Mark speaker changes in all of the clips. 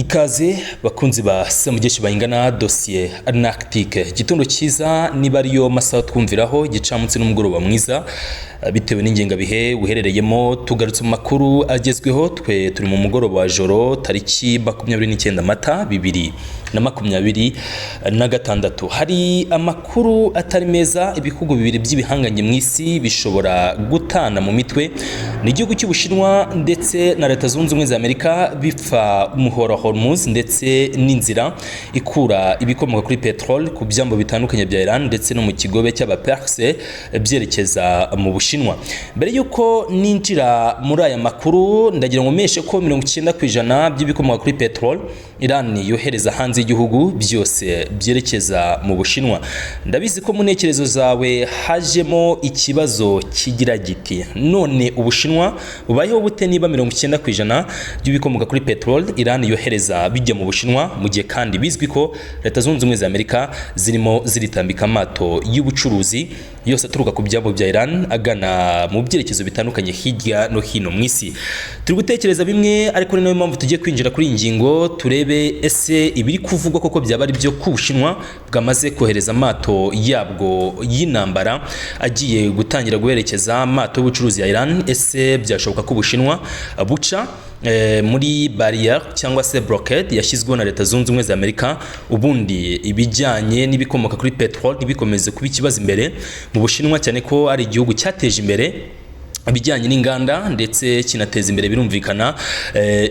Speaker 1: Ikaze bakunzi ba Semugeshi bayingana dosiye Anarctique. Igitondo cyiza niba ariyo masaha twumviraho, igicamunsi n'umugoroba mwiza bitewe n'ingengabihe uherereyemo. Tugarutse mu makuru agezweho. Twe turi mu mugoroba wa joro, tariki 29 Mata 2026. Hari amakuru atari meza: ibihugu bibiri by'ibihanganye mu isi bishobora gutana mu mitwe, ni igihugu cy'Ubushinwa ndetse na Leta Zunze Ubumwe za Amerika, bipfa umuhora Hormuz ndetse n'inzira ikura ibikomoka kuri petrol ku byambo bitandukanye bya Iran ndetse no mu kigobe cy'Abaperse byerekeza mu Bushinwa. Mbere y'uko ninjira muri aya makuru, ndagira ngo meshe ko 90% by'ibikomoka kuri petrol Iran yohereza hanze y'igihugu byose byerekeza mu Bushinwa. Ndabizi ko mu ntekerezo zawe hajemo ikibazo kigira giti: "None Ubushinwa bubayeho bute niba 90% by'ibikomoka kuri petrol Iran yohereza bijya mu Bushinwa, mu gihe kandi bizwi ko Leta Zunze Ubumwe za Amerika zirimo ziritambika amato y'ubucuruzi yose aturuka ku byambu bya Iran agana mu byerekezo bitandukanye hirya no hino mu isi?" Turi gutekereza bimwe, ariko ni nayo mpamvu tugiye kwinjira kuri iyi ngingo, turebe ese ibiri kuvugwa koko byaba ari byo, ko Ubushinwa bwamaze kohereza amato yabwo y'intambara agiye gutangira guherekeza amato y'ubucuruzi ya Iran? Ese byashoboka ko Ubushinwa buca muri barrière cyangwa se blockade yashyizweho na Leta Zunze Ubumwe za Amerika, ubundi ibijyanye n'ibikomoka kuri petrol ntibikomeze kuba ikibazo imbere mu Bushinwa, cyane ko ari igihugu cyateje imbere ibijyanye n'inganda ndetse kinateza imbere, birumvikana,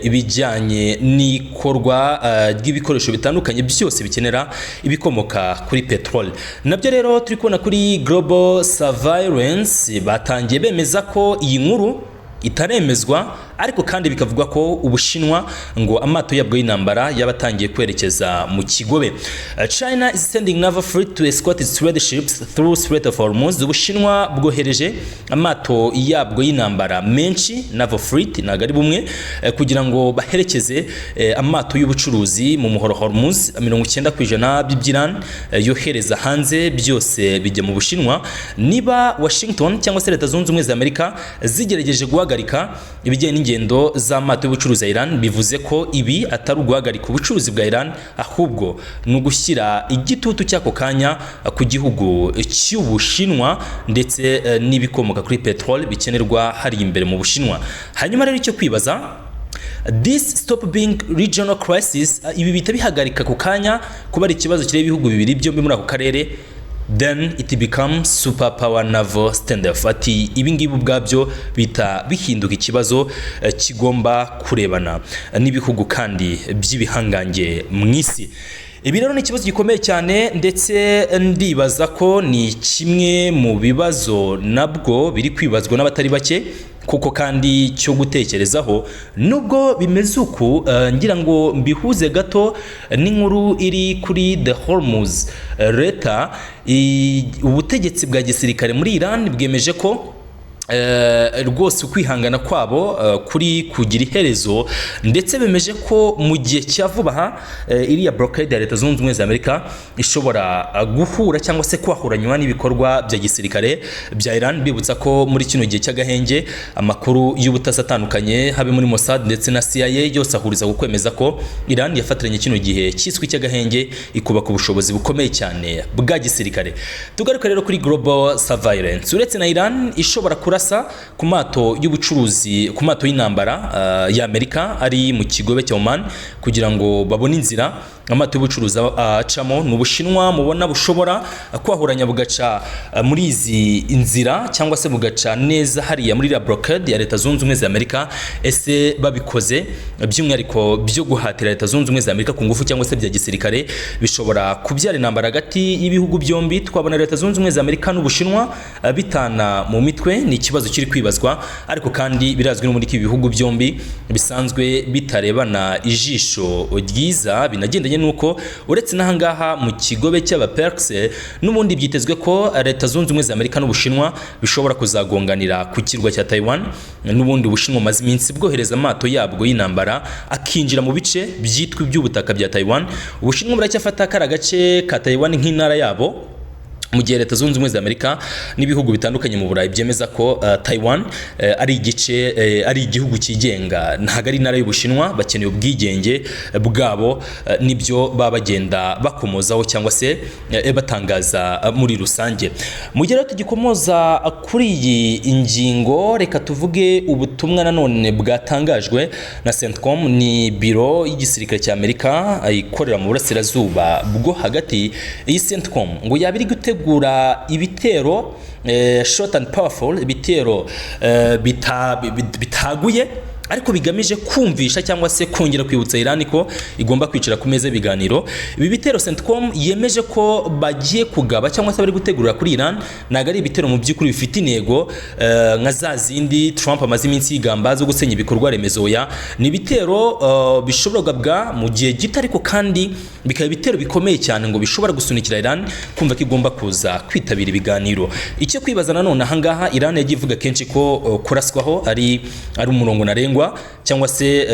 Speaker 1: ibijyanye n'ikorwa ry'ibikoresho bitandukanye byose bikenera ibikomoka kuri petrol? Nabyo rero turi kubona kuri Global Surveillance batangiye bemeza ko iyi nkuru itaremezwa, ariko kandi bikavugwa ko Ubushinwa ngo amato yabwo y'intambara yabatangiye kwerekeza mu kigobe. China is sending naval fleet to escort its trade ships through Strait of Hormuz. Ubushinwa bwohereje amato yabwo y'intambara menshi, naval fleet ntabwo ari bumwe, kugira ngo baherekeze amato y'ubucuruzi mu muhoro Hormuz. 90% by'Iran yohereza hanze byose bijya mu Bushinwa. Niba Washington cyangwa se Leta Zunze Ubumwe za Amerika zigerageje guhagarika ibijyanye n'ingendo z'amato y'ubucuruzi ya Iran, bivuze ko ibi atari uguhagarika ubucuruzi bwa Iran, ahubwo ni ugushyira igitutu cy'ako kanya ku gihugu cy'Ubushinwa ndetse n'ibikomoka kuri petrol bikenerwa hari imbere mu Bushinwa. Hanyuma rero icyo kwibaza: this stop being regional crisis, ibi bihita bihagarika ku kanya kuba ari ikibazo kireba ibihugu bibiri byombi muri ako karere, then it becomes superpower naval standoff. Ati ibi ngibi ubwabyo bita bihinduka ikibazo kigomba kurebana n'ibihugu kandi by'ibihangange mu isi. Ibi rero ni ikibazo gikomeye cyane, ndetse ndibaza ko ni kimwe mu bibazo nabwo biri kwibazwa n'abatari bake kuko kandi cyo gutekerezaho. Nubwo bimeze uku, ngira ngo mbihuze gato n'inkuru iri kuri The Hormuz. Leta, ubutegetsi bwa gisirikare muri Iran bwemeje ko rwose ukwihangana kwabo kuri kugira iherezo, ndetse bemeje ko mu gihe cya vuba aha iriya blockade ya Leta Zunze Ubumwe za Amerika ishobora guhura cyangwa se kwahuranywa n'ibikorwa bya gisirikare bya Iran. Bibutsa ko muri kino gihe cy'agahenge, amakuru y'ubutasi atandukanye, habe muri Mossad ndetse na CIA, yose ahuriza ku kwemeza ko Iran yafatiranye kino gihe cyiswe cy'agahenge ikubaka ubushobozi bukomeye cyane bwa gisirikare. Tugaruka rero kuri Global Surveillance. Uretse na Iran ishobora kurasa ku mato y'ubucuruzi, ku mato y'intambara ya Amerika ari mu kigobe cya Oman kugira ngo babone inzira amato y'ubucuruzi acamo, ni Ubushinwa mubona bushobora kwahuranya bugaca muri izi nzira cyangwa se bugaca neza hariya muri la blockade ya Leta Zunze Ubumwe za Amerika. Ese babikoze, by'umwihariko byo guhatira Leta Zunze Ubumwe za Amerika ku ngufu cyangwa se bya gisirikare, bishobora kubyara intambara hagati y'ibihugu byombi? Twabona Leta Zunze Ubumwe za Amerika n'Ubushinwa bitana mu mitwe? Ni ikibazo kiri kwibazwa, ariko kandi birazwi no muri ibi bihugu byombi bisanzwe bitarebana ijisho ryiza, binagendanye n'uko uretse n'ahangaha mu kigobe cy'Abaperse, n'ubundi byitezwe ko Leta Zunze Ubumwe za Amerika n'Ubushinwa bishobora kuzagonganira ku kirwa cya Taiwan. N'ubundi Ubushinwa bumaze iminsi bwohereza amato yabwo y'intambara akinjira mu bice byitwa iby'ubutaka bya Taiwan. Ubushinwa buracyafata kari agace ka Taiwan nk'intara yabo. Mu gihe Leta Zunze Ubumwe za Amerika n'ibihugu bitandukanye mu Burayi byemeza ko Taiwan ari igice, ari igihugu cyigenga, ntabwo ari intara y'Ubushinwa, bakeneye ubwigenge bwabo, nibyo baba bagenda bakomozaho cyangwa se batangaza muri rusange. Mu gihe rero tugikomoza kuri iyi ngingo, reka tuvuge ubutumwa nanone bwatangajwe na CENTCOM, ni biro y'igisirikare cya Amerika ikorera mu burasirazuba bwo hagati. Iyi CENTCOM ngo yaba iri gutegura ibitero short and powerful, ibitero bitaguye ariko bigamije kumvisha cyangwa se kongera kwibutsa Iran ko igomba kwicara ku meza y'ibiganiro. Ibi bitero CENTCOM yemeje ko bagiye kugaba cyangwa se bari gutegurira kuri Iran ntabwo ari ibitero mu by'ukuri bifite intego nka za zindi Trump amaze iminsi yigamba zo gusenya ibikorwa remezo. Ya ni ibitero bishobora kugabwa mu gihe gito, ariko kandi bikaba ibitero bikomeye cyane ngo bishobora gusunikira Iran kumva ko igomba kuza kwitabira ibiganiro. Icyo kwibaza nanone ahangaha, Iran yagiye ivuga kenshi ko kuraswaho ari umurongo ntarengwa cyangwa se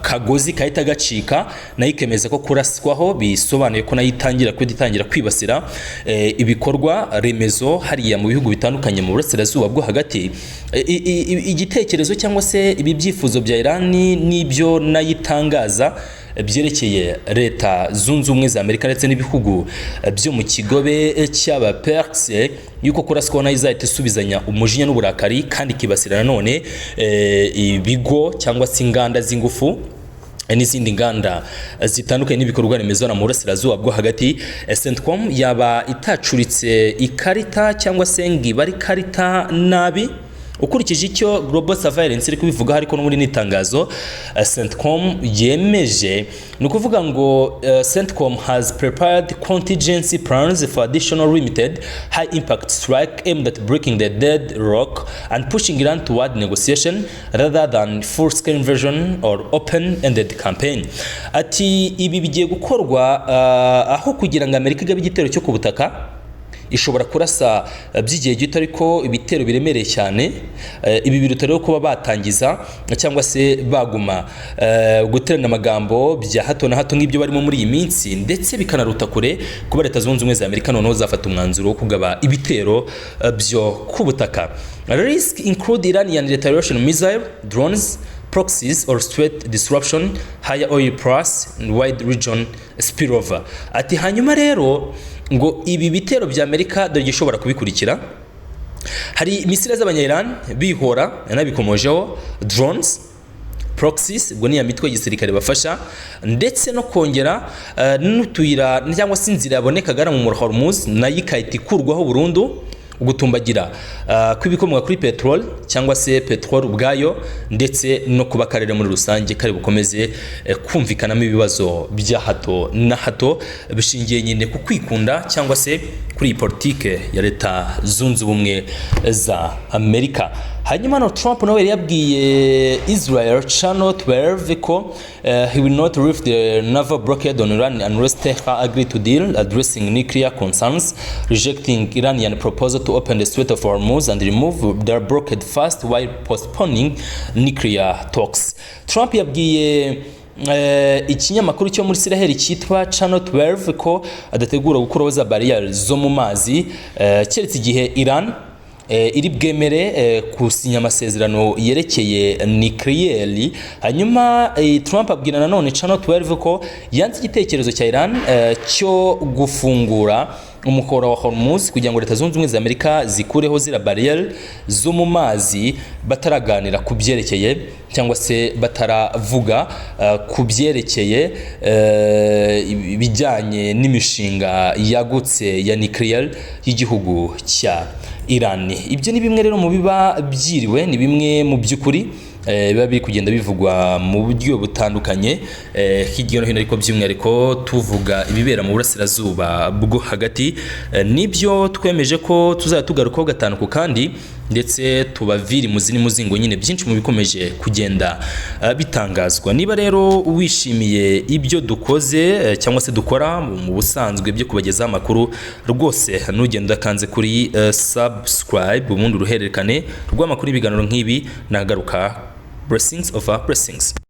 Speaker 1: kagozi kahita gacika, nayo ikemeza ko kuraswaho bisobanuye ko nayo itangira kuba itangira kwibasira ibikorwa remezo hariya mu bihugu bitandukanye mu burasirazuba bwo hagati. Igitekerezo cyangwa se ibi byifuzo bya Iran n'ibyo nayo itangaza byerekeye Leta Zunze Ubumwe za Amerika ndetse n'ibihugu byo mu kigobe cy'Abaperse, yuko kuraswaho nayo izahita isubizanya umujinya n'uburakari kandi ikibasira nanone ibigo cyangwa se inganda z'ingufu n'izindi nganda zitandukanye n'ibikorwa remezo mu burasirazuba bwo hagati, CENTCOM yaba itacuritse ikarita cyangwa se ngo ibe ari ikarita nabi ukurikije icyo Global Surveillance iri kubivuga. Ariko n'ubundi n'itangazo CENTCOM yemeje, ni ukuvuga ngo CENTCOM has prepared contingency plans for additional limited high impact strike aimed at breaking the deadlock and pushing Iran toward negotiation rather than full scale invasion or open ended campaign. Ati ibi bigiye gukorwa aho kugira ngo Amerika igabe igitero cyo ku butaka, ishobora kurasa by'igihe gito ariko ibitero biremereye cyane. Ibi biruta rero kuba batangiza cyangwa se baguma guterana amagambo bya hato na hato nk'ibyo barimo muri iyi minsi, ndetse bikanaruta kure kuba Leta Zunze Ubumwe za Amerika noneho zafata umwanzuro wo kugaba ibitero byo ku butaka. Risk include Iranian retaliation missile, drones, proxies or strait disruption, higher oil price and wide region spillover. Ati hanyuma rero ngo ibi bitero bya Amerika dore igishobora kubikurikira: hari misile z'Abanya-Iran bihora, yanabikomojeho, drones, proxies, ubwo ni ya mitwe y'igisirikare bafasha, ndetse no kongera n'utuyira cyangwa se inzira yabonekaga mu Hormuz nayo ikahita ikurwaho burundu, ugutumbagira kw'ibikomoka kuri peteroli cyangwa se peteroli ubwayo, ndetse no kuba akarere muri rusange kari bukomeze kumvikanamo ibibazo bya hato na hato bishingiye nyine ku kwikunda cyangwa se kuri iyi politike ya Leta Zunze Ubumwe za Amerika. Hanyuma hano Trump nawe yari yabwiye Israel Channel 12 ko he will not lift the naval blockade on Iran unless Tehran agree to deal addressing nuclear concerns, rejecting Iranian proposal to open the Strait of Hormuz and remove their blockade first while postponing nuclear talks. Trump yabwiye ikinyamakuru cyo muri Israel cyitwa Channel 12 ko adategura gukuraho za barrier zo mu mazi keretse igihe Iran iri bwemere gusinya amasezerano yerekeye nuclear. Hanyuma Trump abwira nanone Channel 12 ko yanze igitekerezo cya Iran cyo gufungura umuhora wa Hormuz kugira ngo Leta Zunze Ubumwe za Amerika zikureho zira barrier zo mu mazi bataraganira ku byerekeye cyangwa se bataravuga ku byerekeye ibijyanye n'imishinga yagutse ya nuclear y'igihugu cya Iran. Ibyo ni bimwe rero mu biba byiriwe, ni bimwe mu by'ukuri biba biri kugenda bivugwa mu buryo butandukanye hirya no hino, ariko by'umwihariko tuvuga ibibera mu burasirazuba bwo hagati. Nibyo twemeje ko tuzajya tugarukaho gatanu ku kandi, ndetse tubavira imuzi n'umuzingo nyine byinshi mu bikomeje kugenda bitangazwa. Niba rero wishimiye ibyo dukoze cyangwa se dukora mu busanzwe byo kubagezaho amakuru, rwose ntugende udakanze kuri subscribe, ubundi uruhererekane rw'amakuru n'ibiganiro nk'ibi nagaruka. Blessings over blessings.